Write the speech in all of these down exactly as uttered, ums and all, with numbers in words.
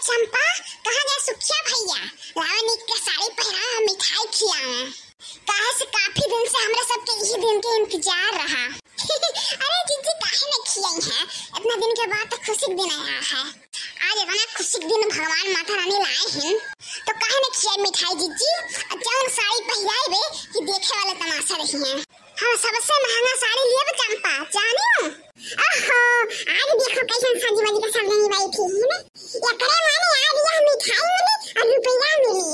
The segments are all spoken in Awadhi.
चंपा, कहाँ गए सुखिया भैया? लावा निक के साड़ी पहिरा, मिठाई खियावे। काहे से काफी दिन से हमरा सबके यही दिन के इंतजार रहा। अरे जिज्जी, काहे न खियाई है? इतना दिन के बाद तो खुशी के दिन आया है। आज इतना खुशी के दिन भगवान माता रानी लाए हैं, तो काहे न खियाई मिठाई जिज्जी? और जौन साड़ी पहिराए बे कि देखे वाले तमाशा रही हैं। हम सबसे महंगा साड़ी लिए बे चंपा, जाने? ओहो, आज देखो कैसन सजी वजी के सब जनी बैठी है ना। एकरे माने आज यह मिठाई मिली और रुपया मिली।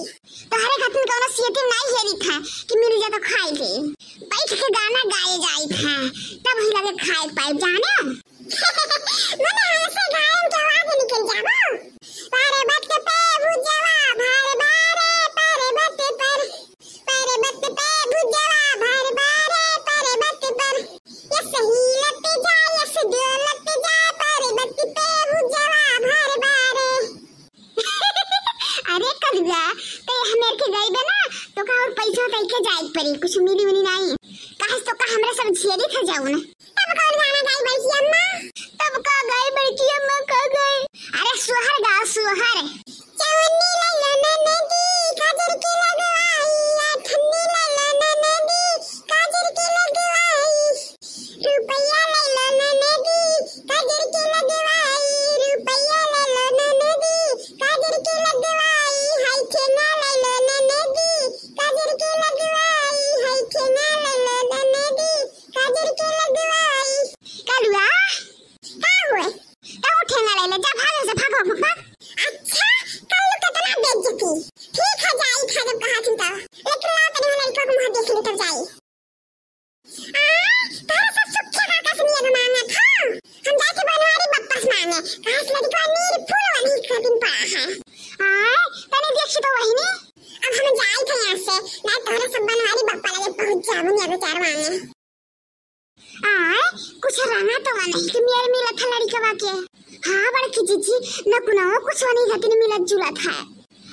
तोहरे खातिर कौनो सेटिंग नहीं हेरी था कि मिल जा तो खाए के। बैठ के गाना गाए जाई था, तब ही लगे खाए पाए, जाने? मने हमसे गायन के आवाज निकल जाबो। पर्वत पे भुजवा भर बारे, पर्वत पर, पर्वत पे भुजवा भर बारे, पर्वत पर। यस हिलत जा, यस डोलत जा, पर्वत पे भुजवा भर बारे। अरे कलुआ, ते हमें के गई बे ना, तो का और पैसा तई के जाए पड़ी, कुछ मिली मिली नहीं। काहे तो का हमरा सब झेरी था जाऊ ना। तब कौन गाना गाई बड़की अम्मा? तब का गाई बड़की अम्मा, का गाई? अरे सोहर गाओ, सोहर। चवन्नी लैलो ननदी, काजर के लगवाई, अठन्नी लैलो ननदी, काजर के लगवाई। रुपया लैलो ननदी, काजर के लगवाई, रुपया लैलो ननदी, काजर के लगवाई, हाय छेना लैलो ननदी, काजर के लगवाई, हाय छेना लैलो ननदी, काजर के लगवाई। कलुआ, का हुए? का उठे ना ले ले, जा भाग से, भाग, भाग, भाग। अच्छा, कल्लू कितना बेइज्जती। ठीक है, जाई था जब कहा थी तब। लेकिन ला तनी लड़का को मुँह देख ले तब जाई। आ, तोहरे सब सुखिया काका से नियत मांगत ह। हम जाए थे बनवारी बप्पा से मांगे। कहाँ से लड़का नीर फूल वाली खातिन पड़ा है। आ, तनी देखी तो वही ने। अब हम जाए थे यहाँ से। ना तोहरे सब बनवारी बप्पा लगे पहुँच जाबो नियत विचार मांगे। आय, कुछ रंगा तो नहीं कि मेर मिलत है लड़कवा के। हाँ बड़की जिज्जी, न कुनाओ कुछ वनी गतिन मिलत जुलत है।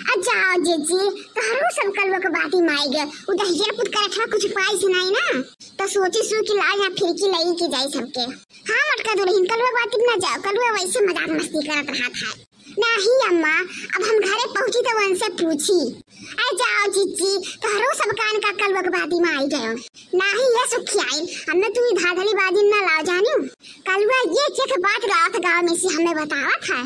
आ जाओ जिज्जी, तोहरो सब कलुआ के बाती माई गे, उ दहिया पुत करत है कुछ पाई से नहीं ना, तो सोची सु कि लाओ यहाँ फिरकी लई के जाई सबके। हाँ मटका दुल्हन, कलुआ के बाती में ना जाओ, कलुआ वैसे मजाक मस्ती करत रहत है। नाही अम्मा, अब हम घरे पहुँची तो उनसे पूछी। अरे जाओ जिज्जी, तोहरो सब कान का कलुआ के बाती में आई गयो। नाही ये सुखियाइन, हमें तू ई धाधली बाजी ना लाओ जानियो। कलुआ ये चेक बात गावत गाँव में से हमें बतावत है।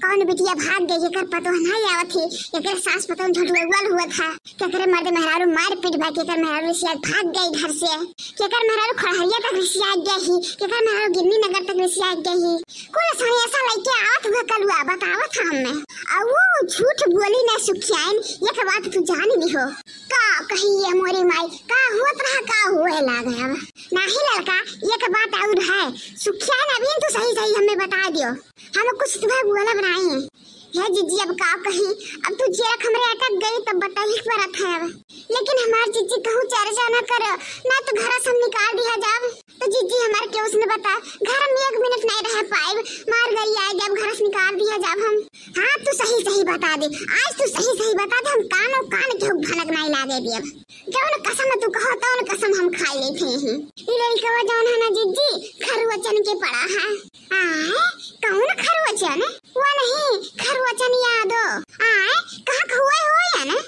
कौन बिटिया भाग गई, एकर पतोह नहीं आवत है, एकर सास पतोह झुठलौल हुआ था। केकरे मर्द मेहरारू मारपीट भा, केकर मेहरारू रिसिया भाग गई घर से, केकर मेहरारू खड़हरिया तक रिसिया गई ही, केकर मेहरारू गिन्नी नगर तक रिसिया गई ही। कुल सनेसा लइके आवत हुए कलुआ बतावत ह हमें। आ वो झूठ बोली ना सुखियाइन, एक बात तू जान लिहो। का कही ये मोरी माई, का होत रहा, का हुए लाग है अब। नाही ललका, एक बात और है, सुखियाइन अभी तू सही सही हमें बता दियो। हम कुछ तुम्हें बोला बनाई। हे जिज्जी, अब का कही, अब तू जेरक हमरे अटक गई, तब बताई परत है अब। लेकिन हमार जिज्जी कहूँ चर्चा न करो, ना तो घर से हम निकाल दिया जाब। तो जिज्जी हमार केहू से न बता, घर में एक मिनट नहीं रह पाइब, मार गई आए जब घर से निकाल दिया जाब हम। हाँ, तू सही सही बता दे, आज तू सही सही बता दे, हम कानो कान केहू भनक नहीं लागे दियब। जौन कसम तू कहो, तौन कसम हम खाई लेते हैं। ई लड़कवा जौन है ना जिज्जी, खरवचन के पड़ा है। आए, कौन खरवचन? वो नहीं, खरवचन यादव। आए, कहाँ खुए हो या ना?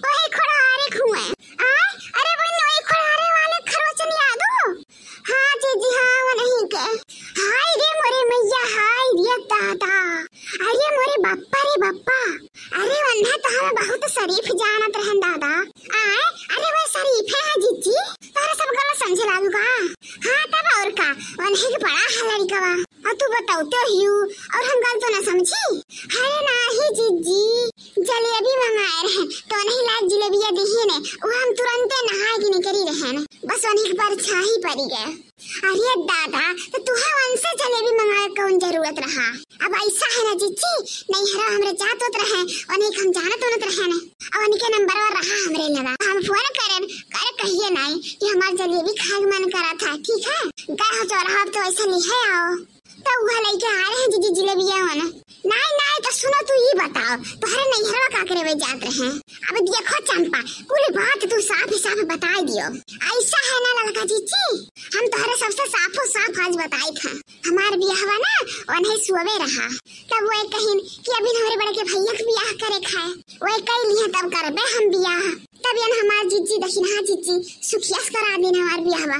वही खोड़ारे खुए। आए, अरे वो नई खोड़ारे वाले खरवचन यादव? हाँ जिज्जी, हाँ, वो नहीं के। हाय रे मोरे मैया, हाय रे दादा। अरे मोरे बप्पा रे बप्पा। अरे वन्हा तो हम बहुत शरीफ जानत रहन दादा। आए, अरे वो शरीफ है जिज्जी, तोहरा सब गलत समझे लागू का? हाँ तब और का, वन्ही के पड़ा है लड़कवा। और तू बताओ तो हियू, और हम गलत तो ना समझी? अरे नाही जिज्जी, जलेबी मंगाए रहे, तो नहीं लायक जलेबिया दिही ने, वो हम तुरंते नहाए के निकली रहे ने, बस वन्ही के परछाही पड़ी गए। अरे दादा, तो तुहे वनसे जलेबी मंगाए कौन जरूरत रहा? अब ऐसा है ना जिज्जी, नैहरा हमरे जात होत रहे, उन्हें हम जानत होत रहे ने, और उनके नंबर रहा हमरे लगा। हम फोन करन, कर कहिए नहीं कि हमार जलेबी खाए के मन करा था, ठीक है? गए हो चौराहा, अब तो ऐसा लिहे आओ। तो वह लेके आ रहे हैं जिज्जी जलेबिया वाला। नहीं, नहीं, तो सुनो, तू ये बताओ, तोहरे नैहरवा का करे वे जात रहे? अब देखो चंपा, कुल बात तू साफ साफ बताई दियो। ऐसा है ना ललका जीजी, हम तोहरे सबसे साफो साफ आज बताई था। हमार बियाहवा ना ओनही सुबे रहा, तब वह कहिन कि अभी हमरे बड़के भैया के बियाह करे खाए, वह कह लिया तब करबे हम बियाह। तब यन हमार जीजी दखिनहा जीजी सुखिया से करा दिन हमार बियाहवा।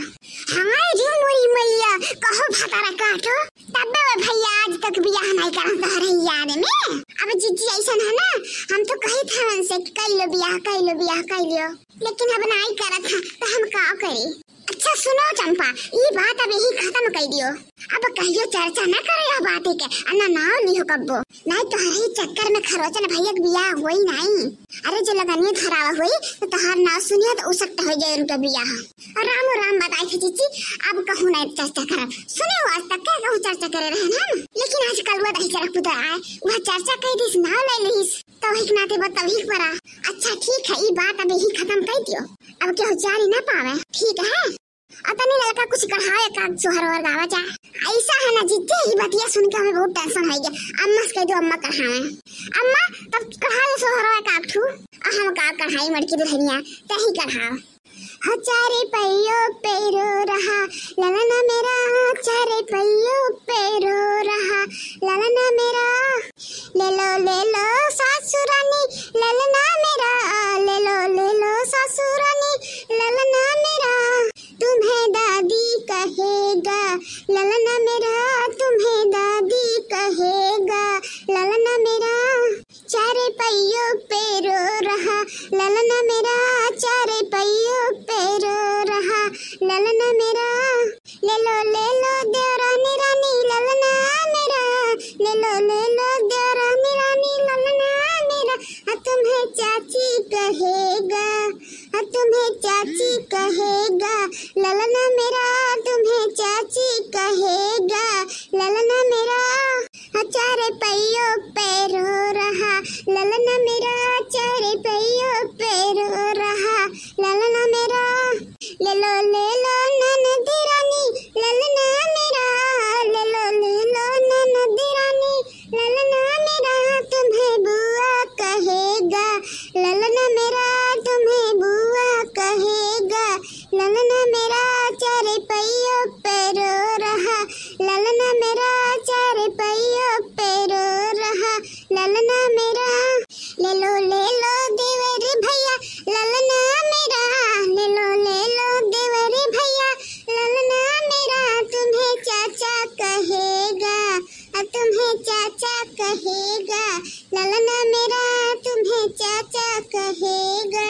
हमार रे मोरी मैया, कहो भतारा काटो, तब्बे वो भैया आज तक बियाह नहीं करत तोहरे याद में। अब जीजी ऐसन है ना, हम तो कही था उनसे कि कर लो बियाह, कर लो बियाह, कर लियो, लेकिन अब नहीं करत है, तो हम का करी? अच्छा सुनो चंपा, ई बात अब यही खत्म कर दियो, अब कहियो चर्चा न करो यह बात के, अन्ना नाव लिहो कब्बो, नहीं तोहरे ही चक्कर में खरोचन भैया के बियाह होई नहीं। अरे जो लगनिया धरावा होई तो तोहार नाव सुनियो तो उसकट हो जाए उनके बियाह। और रामो राम बताई थे जीजी, अब कहूँ नहीं चर्चा करब। सुने हो आज तक क्या कहूँ चर्चा करे रहे हम, लेकिन आज कलुआ दही चरक पुता आए, वह चर्चा कह दिस, नाव ले लिस, तवही के नाते बा तवही के परा। अच्छा ठीक है, ई बात अब यही खत्म कर दियो, अब केहू जानी ना पावे, ठीक है? और तनी ललका कुछ कढ़ाओ एक आध सोहर और गावा जा। ऐसा है ना जीजी, ई बतिया सुन के हमें बहुत tension हो गया। अम्मा से कह दो, अम्मा कढ़ावे। अम्मा, तब कढ़ा दो सोहर एक आध ठू। आ हम का कढ़ाई मटकी दुल्हनिया, तही कढ़ाओ। हो चारे पहियो पे रो रहा ललना मेरा, चारे पहियो पे रो रहा ललना मेरा। ले लो, ले लो सासुरानी ललना मेरा, ले लो, ले लो सासुरानी ललना मेरा। तुम्हें दादी कहेगा ललना मेरा, तुम्हें दादी कहेगा ललना मेरा। चारे पहियों पे रो रहा ललना मेरा, चारे पहियों पे रो रहा ललना मेरा। ले लो, ले लो देवरानी रानी ललना मेरा, ले लो, ले लो देवरानी रानी ललना मेरा। हाँ, तुम्हें चाची कहेगा, हाँ, तुम्हें चाची कहेगा ललना मेरा, तुम्हें चाची कहेगा ललना मेरा। हाँ, चारे पहियों पे रो रहा ललना मेरा, चारे पहियों पे रो रहा ललना मेरा। ले लो, ले लो ननद रानी ललना मेरा, ले लो, ले लो ननद रानी ललना मेरा। तुम्हें बुआ कहेगा ललना मेरा, तुम्हें बुआ कहेगा ललना मेरा। चारे पहियों पे रो रहा ललना मेरा, चारे पहियों पे रो रहा ललना मेरा। ले लो, ले लो देवर भैया ललना मेरा, ले लो, ले लो देवर भैया ललना मेरा। तुम्हें चाचा कहेगा, तुम्हें चाचा कहेगा ललना मेरा, तुम्हें चाचा कहेगा।